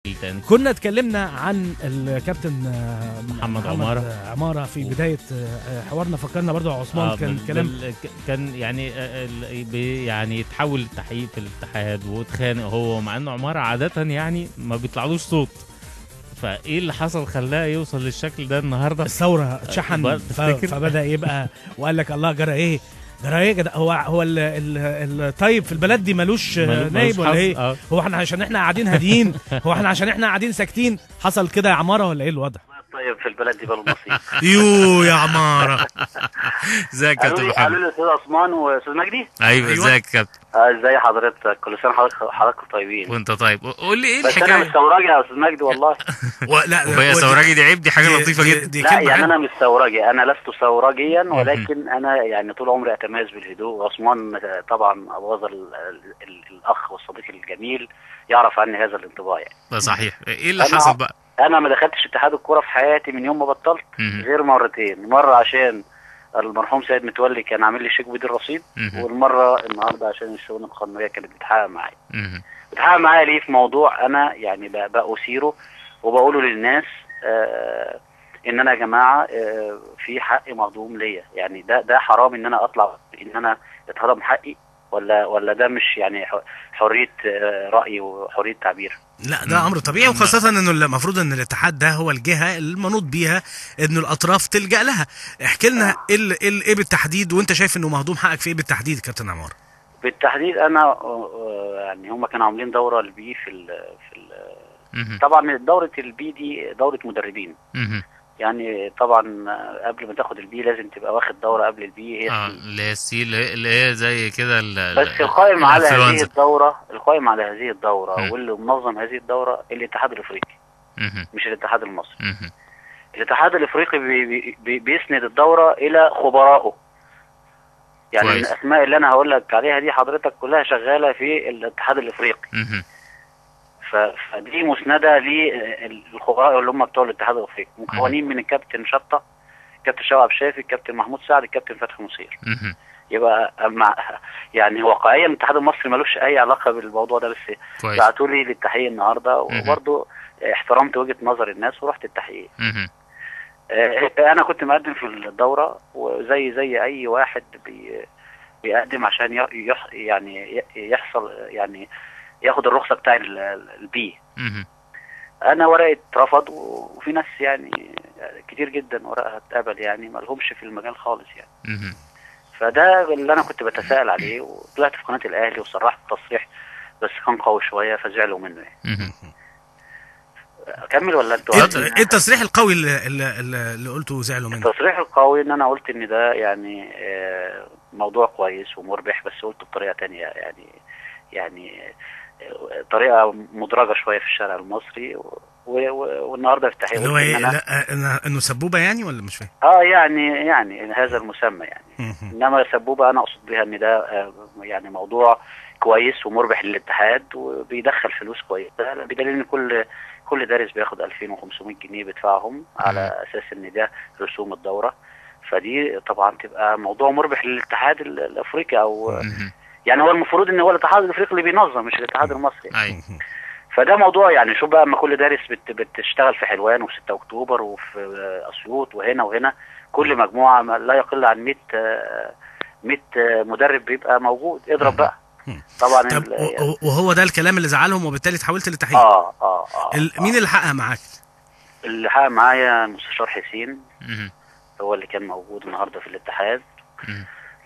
تاني. كنا اتكلمنا عن الكابتن محمد عمارة في بداية حوارنا، فكرنا برضو عثمان كان كلام كان يعني يعني تحول التحقيق في الاتحاد واتخانق هو، مع انه عمارة عادة يعني ما بيطلعلوش صوت، فايه اللي حصل خلاه يوصل للشكل ده النهارده؟ الثورة اتشحن فبدأ يبقى وقال لك الله جرى ايه جرى ايه، هو الطيب في البلد دي ملوش نايب ولا ايه؟ هو احنا عشان احنا قاعدين هاديين، هو احنا عشان احنا قاعدين ساكتين حصل كده يا عمارة ولا ايه الوضع؟ طيب في البلد دي بالمصيب. يو يا عمارة. ازيك يا كابتن محمد؟ قالوا لي استاذ عثمان واستاذ مجدي. ايوه ازيك يا كابتن؟ ازي حضرتك؟ كل سنة حضراتكم طيبين. وانت طيب. قول لي ايه الحكاية؟ بس انا مش ثوراجي يا استاذ مجدي والله. لا وهي ثوراجي دي عيب، دي حاجة لطيفة جدا. لا يعني انا مش ثوراجي، انا لست ثوراجيا، ولكن انا يعني طول عمري اتميز بالهدوء. وعثمان طبعا ابو الاخ والصديق الجميل يعرف عني هذا الانطباع يعني. صحيح. ايه اللي حصل بقى؟ انا ما دخلتش اتحاد الكورة في حياتي من يوم ما بطلت غير مرتين، مرة عشان المرحوم سيد متولي كان عامل لي شيك بديل رصيد، والمرة النهارده عشان الشؤون القانونية كانت بتحقق معايا. بتحقق معايا ليه؟ في موضوع انا يعني بأثيره وبقوله للناس ان انا يا جماعة في حق مهضوم ليا، يعني ده حرام ان انا اطلع ان انا اتهضم حقي، ولا ده مش يعني حرية راي وحريه تعبير؟ لا ده امر طبيعي، وخاصة انه المفروض ان الاتحاد ده هو الجهة المنوط بيها انه الاطراف تلجا لها. احكي لنا ايه بالتحديد، وانت شايف انه مهضوم حقك في ايه بالتحديد كابتن عمارة؟ بالتحديد انا يعني هم كانوا عاملين دوره ال B في ال في ال طبعا دوره ال B دي دوره مدربين. يعني طبعا قبل ما تاخد ال B لازم تبقى واخد دوره قبل ال B، هي اللي هي ال C اللي هي زي كده. بس القائم على هذه الدورة، القائم على هذه الدورة واللي منظم هذه الدورة الاتحاد الافريقي، مش الاتحاد المصري. الاتحاد الافريقي بي بي بيسند الدورة الى خبرائه. يعني كويس. الاسماء اللي انا هقول لك عليها دي حضرتك كلها شغالة في الاتحاد الافريقي. فدي مسنده للخبراء اللي هم بتوع الاتحاد الافريقي، مكونين من الكابتن شطه، الكابتن شوقي عبد الشافي، الكابتن محمود سعد، الكابتن فتحي مصير. يبقى مع يعني واقعيا الاتحاد المصري ملوش اي علاقة بالموضوع ده، بس بعتوا لي للتحقيق النهارده، وبرده احترمت وجهه نظر الناس ورحت التحقيق. انا كنت مقدم في الدورة، وزي زي اي واحد بيقدم عشان يعني يحصل يعني ياخد الرخصة بتاع ال B. انا ورقي اترفض، وفي ناس يعني كتير جدا ورقها اتقبل، يعني ما لهمش في المجال خالص يعني. فده اللي انا كنت بتساءل عليه، وطلعت في قناة الاهلي وصرحت تصريح بس كان قوي شوية فزعلوا منه يعني. اكمل ولا انتوا؟ ايه التصريح القوي اللي قلته زعلوا منه؟ التصريح القوي ان انا قلت ان ده يعني موضوع كويس ومربح، بس قلته بطريقة ثانية، يعني طريقه مدرجة شوية في الشارع المصري، والنهارده في التحقيق اللي هو ايه؟ لا انه سبوبه يعني ولا مش فاهم؟ يعني هذا المسمى يعني. انما سبوبه انا اقصد بها ان ده يعني موضوع كويس ومربح للاتحاد وبيدخل فلوس كويسة، بدليل ان كل دارس بياخد 2500 جنيه بيدفعهم على اساس ان ده رسوم الدورة، فدي طبعا تبقى موضوع مربح للاتحاد الافريقي، او يعني هو المفروض ان هو الاتحاد الافريقي اللي بينظم مش الاتحاد المصري. فده موضوع يعني شوف بقى اما كل دارس بتشتغل في حلوان وفي 6 اكتوبر وفي اسيوط وهنا وهنا، كل مجموعة لا يقل عن 100 مدرب بيبقى موجود. اضرب بقى طبعا. طب وهو ده الكلام اللي زعلهم وبالتالي اتحولت للتحقيق؟ مين اللي حقق معاك؟ اللي حقق معايا المستشار حسين، هو اللي كان موجود النهارده في الاتحاد،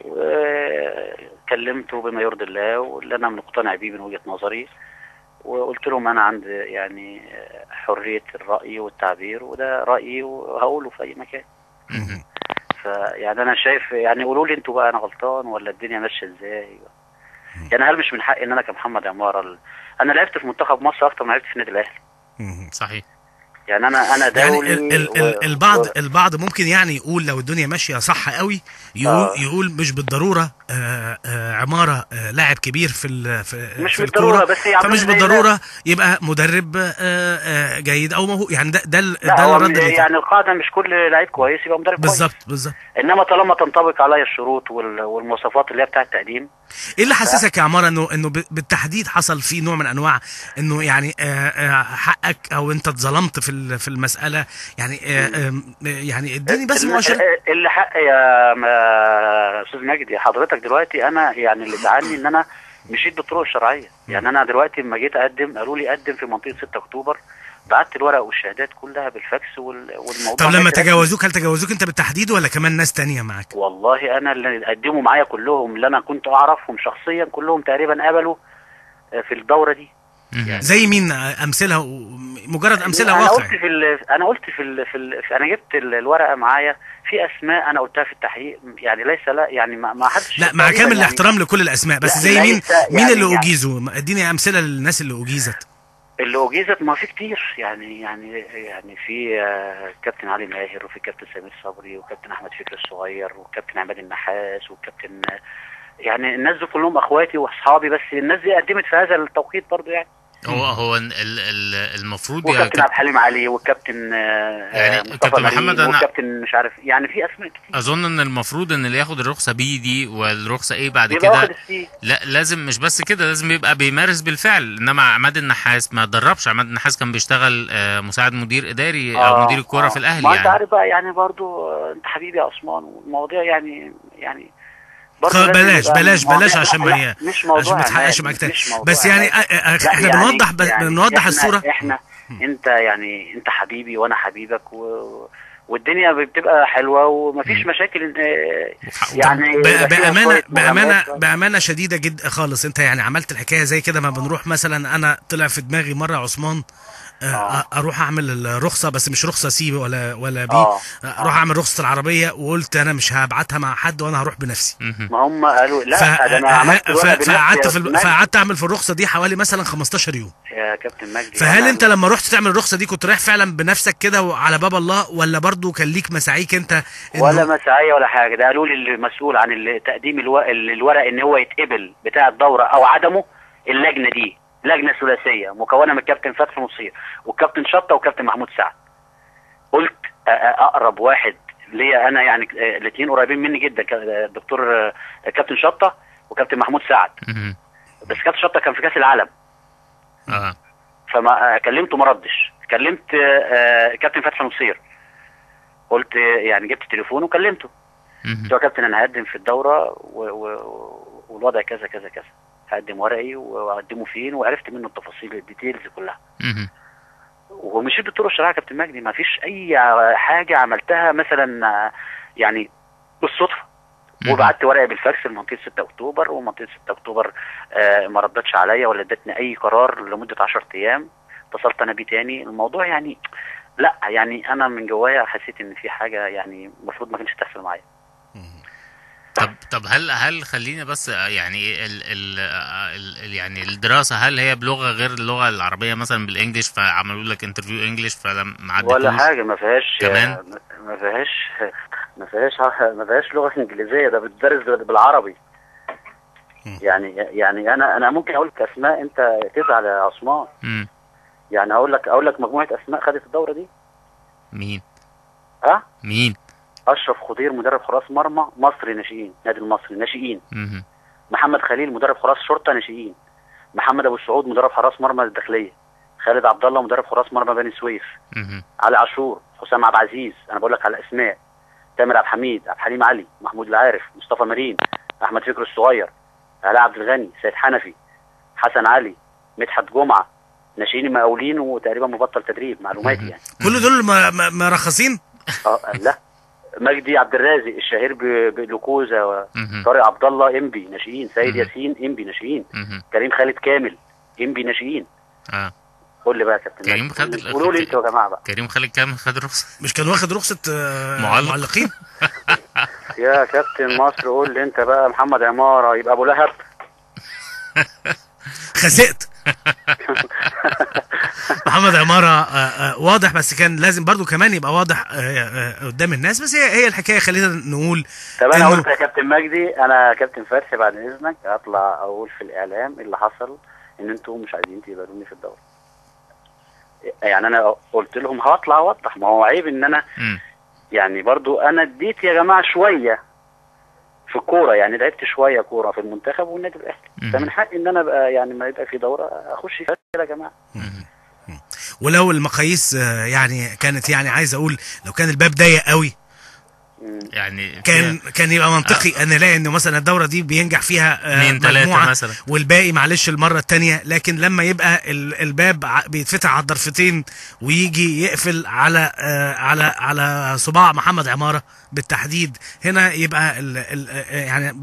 وكلمته بما يرضي الله واللي انا مقتنع بيه من وجهة نظري، وقلت لهم انا عندي يعني حرية الرأي والتعبير، وده رأيي وهقوله في اي مكان. فيعني انا شايف يعني قولوا لي انتوا بقى انا غلطان ولا الدنيا ماشية ازاي؟ يعني هل مش من حقي ان انا كمحمد عمارة انا لعبت في منتخب مصر اكتر ما لعبت في النادي الاهلي. صحيح. يعني انا دولي. يعني البعض ممكن يعني يقول لو الدنيا ماشية صح قوي يقول مش بالضرورة عمارة لاعب كبير في مش بالضرورة، بس فمش بالضرورة يبقى مدرب جيد او ما هو يعني ده الرد. يعني القاعدة مش كل لعيب كويس يبقى مدرب كويس. بالظبط. انما طالما تنطبق عليا الشروط والمواصفات اللي هي بتاعه التقديم. ايه اللي حسسك يا عمارة انه بالتحديد حصل فيه نوع من انواع انه يعني حقك او انت اتظلمت في المسالة؟ يعني يعني اديني بس مؤشر. اللي حق يا استاذ مجدي حضرتك دلوقتي، انا يعني اللي زعلني ان انا مشيت بالطرق الشرعية. يعني انا دلوقتي لما جيت اقدم قالوا لي قدم في منطقة 6 اكتوبر، بعت الورق والشهادات كلها بالفاكس والموضوع. طب لما تجاوزوك، هل تجاوزوك انت بالتحديد ولا كمان ناس تانية معاك؟ والله انا اللي قدموا معايا كلهم اللي انا كنت اعرفهم شخصيا كلهم تقريبا قبلوا في الدورة دي. يعني زي مين؟ امثلة، مجرد امثلة واقع. انا قلت في انا جبت الورقة معايا في اسماء انا قلتها في التحقيق، يعني ليس لا يعني ما حدش، لا مع كامل يعني الاحترام لكل الاسماء، بس زي مين يعني اللي اجيزوا؟ اديني امثلة للناس اللي اجيزت. اللي اجيزت ما في كتير، يعني يعني يعني في كابتن علي ماهر، وفي كابتن سمير صبري، وكابتن احمد فكري الصغير، وكابتن عماد النحاس، وكابتن يعني الناس دي كلهم اخواتي واصحابي، بس الناس دي قدمت في هذا التوقيت برضو يعني. هو المفروض وكابتن عبد الحليم علي، والكابتن يعني كابتن محمد، انا والكابتن مش عارف، يعني في اسماء كتير. اظن ان المفروض ان اللي ياخد الرخصة B دي والرخصه A بعد كده لا لازم، مش بس كده، لازم يبقى بيمارس بالفعل. انما عماد النحاس ما دربش. عماد النحاس كان بيشتغل مساعد مدير اداري او مدير الكورة في الاهلي. ما انت عارف بقى يعني برضو انت حبيبي يا عثمان، والمواضيع يعني بلاش بلاش بلاش عشان ما عشان ما تحققش معاك تاني. بس يعني احنا بنوضح، بنوضح الصورة. احنا انت يعني انت حبيبي وانا حبيبك والدنيا بتبقى حلوة ومفيش مشاكل يعني. بامانه بامانه بامانه شديدة جدا خالص، انت يعني عملت الحكاية زي كده. ما بنروح مثلا، انا طلع في دماغي مرة عثمان اروح اعمل الرخصة، بس مش رخصه C ولا B، اروح اعمل رخصه العربية، وقلت انا مش هبعتها مع حد وانا هروح بنفسي. ما هم قالوا لا ده انا عملت فقعدت اعمل في الرخصة دي حوالي مثلا 15 يوم يا كابتن مجدي. فهل انت لما رحت تعمل الرخصة دي كنت رايح فعلا بنفسك كده وعلى باب الله، ولا برضو كان ليك مساعيك انت؟ ولا مساعيه ولا حاجة، ده قالوا لي المسؤول عن تقديم الورق ان هو يتقبل بتاع الدورة او عدمه، اللجنة دي لجنة ثلاثية مكونة من الكابتن فتحي نصير والكابتن شطه والكابتن محمود سعد. قلت اقرب واحد ليا انا، يعني الاثنين قريبين مني جدا، الدكتور كابتن شطه وكابتن محمود سعد. بس كابتن شطه كان في كاس العالم، فما كلمته ما ردش. كلمت كابتن فتحي نصير، قلت يعني جبت تليفونه وكلمته، قلت له يا كابتن انا هقدم في الدورة والوضع كذا كذا كذا، هقدم ورقي وهقدمه فين، وعرفت منه التفاصيل ال details كلها. ومشيت بالطرق الشرعية يا كابتن مجدي، ما فيش اي حاجة عملتها مثلا يعني بالصدفة. وبعت ورقي بالفاكس لمنطقه 6 اكتوبر، ومنطقة 6 اكتوبر ما ردتش عليا ولا ادتني اي قرار لمدة 10 ايام. اتصلت انا بيه تاني، الموضوع يعني لا يعني انا من جوايا حسيت ان في حاجة يعني المفروض ما كانتش تحصل معايا. طب هل خلينا بس يعني ال ال يعني الدراسة هل هي بلغه غير اللغة العربية مثلا بال English، فعملوا لك interview English فلما عدتوش ولا حاجة؟ ما فيهاش كمان، ما فيهاش لغة انجليزية، ده بتدرس بالعربي. يعني انا ممكن اقول لك اسماء انت تزعل يا عثمان. يعني اقول لك مجموعة اسماء خدت الدورة دي. مين؟ مين؟ اشرف خضير مدرب حراس مرمى مصري ناشئين، نادي المصري ناشئين. محمد خليل مدرب حراس شرطه ناشئين. محمد ابو السعود مدرب حراس مرمى الداخلية. خالد عبد الله مدرب حراس مرمى بني سويف. علي عاشور، حسام عبد العزيز، انا بقول لك على اسماء. تامر عبد الحميد، عبد الحليم علي، محمود العارف، مصطفى مارين، احمد فكري الصغير، علاء عبد الغني، سيد حنفي، حسن علي، مدحت جمعه، ناشئين مقاولين وتقريبا مبطل تدريب معلوماتي يعني. كل دول مرخصين؟ لا، مجدي عبد الرازق الشهير بلوكوزا، طارق عبد الله انبي ناشئين، سيد ياسين انبي ناشئين، كريم خالد كامل انبي ناشئين. قول لي بقى يا كابتن كريم خالد، قولوا لي انتوا يا جماعة بقى. كريم خالد كامل خد رخصه؟ مش كان واخد رخصه معلقين؟ يا كابتن مصر قول لي انت بقى. محمد عمارة يبقى ابو لهب. خسئت. محمد عمارة واضح، بس كان لازم برضو كمان يبقى واضح قدام الناس. بس هي الحكاية، خلينا نقول. طب انا قلت يا كابتن مجدي، انا كابتن فتحي بعد اذنك اطلع اقول في الاعلام اللي حصل ان انتوا مش عايزين تقبلوني في الدورة. يعني انا قلت لهم هطلع اوضح، ما هو عيب ان انا يعني برضو انا اديت يا جماعة شوية في الكورة، يعني لعبت شوية كورة في المنتخب والنادي الاهلي، فمن حقي ان انا ابقى يعني ما يبقى في دوره اخش فيها يا جماعة. ولو المقاييس يعني كانت، يعني عايز اقول لو كان الباب ضيق قوي يعني كان يبقى منطقي ان نلاقي انه مثلا الدورة دي بينجح فيها 2 3 مثلا والباقي معلش المرة الثانية، لكن لما يبقى الباب بيتفتح على الضرفتين ويجي يقفل على على على صباع محمد عمارة بالتحديد، هنا يبقى ال يعني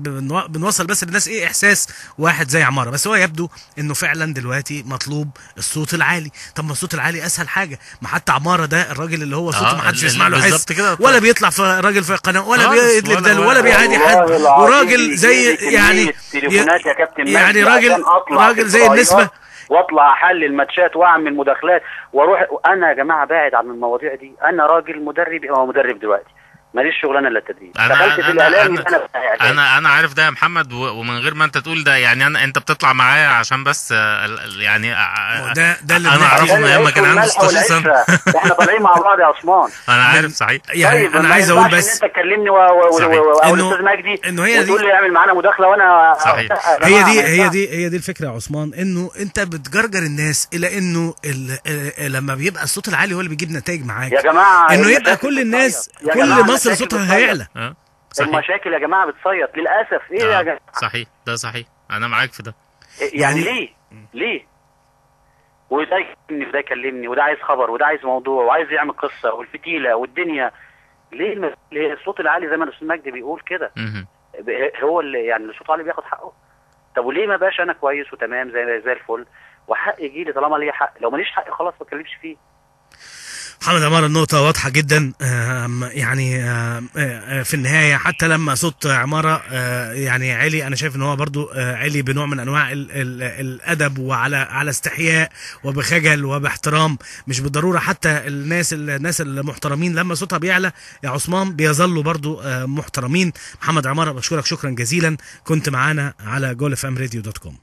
بنوصل بس للناس ايه احساس واحد زي عمارة. بس هو يبدو انه فعلا دلوقتي مطلوب الصوت العالي. طب ما الصوت العالي اسهل حاجة، ما حتى عمارة ده الراجل اللي هو صوته ما حدش بيسمع له حس، ولا بيطلع في راجل في قناة ولا بيدلب دل ولا بيعادي حد، وراجل زي يعني تليفونات يا كابتن، يعني راجل زي النسمه، واطلع احلل الماتشات واعمل مداخلات واروح. انا يا جماعة بعد عن المواضيع دي، انا راجل مدرب، هو مدرب دلوقتي ماليش شغلانة الا التدريب. دخلت في الاعلام انا عارف ده يا محمد، ومن غير ما انت تقول ده يعني انت بتطلع معايا عشان بس يعني ده اللي انا اعرفه من ايام ما كان عنده 16 سنة. احنا طالعين مع بعض يا عثمان. انا عارف صحيح. يعني انا عايز اقول بس ان انت تكلمني او الاستاذ مجدي انه هي وتقول لي اعمل معانا مداخله وانا صحيح. هي دي الفكرة يا عثمان، انه انت بتجرجر الناس الى انه لما بيبقى الصوت العالي هو اللي بيجيب نتائج معاك يا جماعة، انه يبقى كل الناس كل مصر صوتها هيعلى. المشاكل يا جماعة بتصيط للاسف. ايه يا جماعة؟ صحيح ده صحيح، انا معاك في ده. يعني ليه وده يكلمني وده يكلمني وده عايز خبر وده عايز موضوع وعايز يعمل قصة والفتيله والدنيا. ليه الصوت العالي زي ما الاستاذ مجدي بيقول كده هو اللي يعني الصوت العالي بياخد حقه؟ طب وليه ما بقاش انا كويس وتمام زي الفل وحق يجي لي طالما ليا حق؟ لو ماليش حق خلاص ما اتكلمش فيه. محمد عمارة النقطة واضحة جدا. يعني في النهاية حتى لما صوت عمارة يعني عالي، أنا شايف إن هو برضو عالي بنوع من أنواع الأدب وعلى على استحياء وبخجل وباحترام. مش بالضرورة حتى الناس المحترمين لما صوتها بيعلى يا عثمان بيظلوا برضو محترمين. محمد عمارة بشكرك شكرا جزيلا، كنت معانا على Goal FM Radio dot com.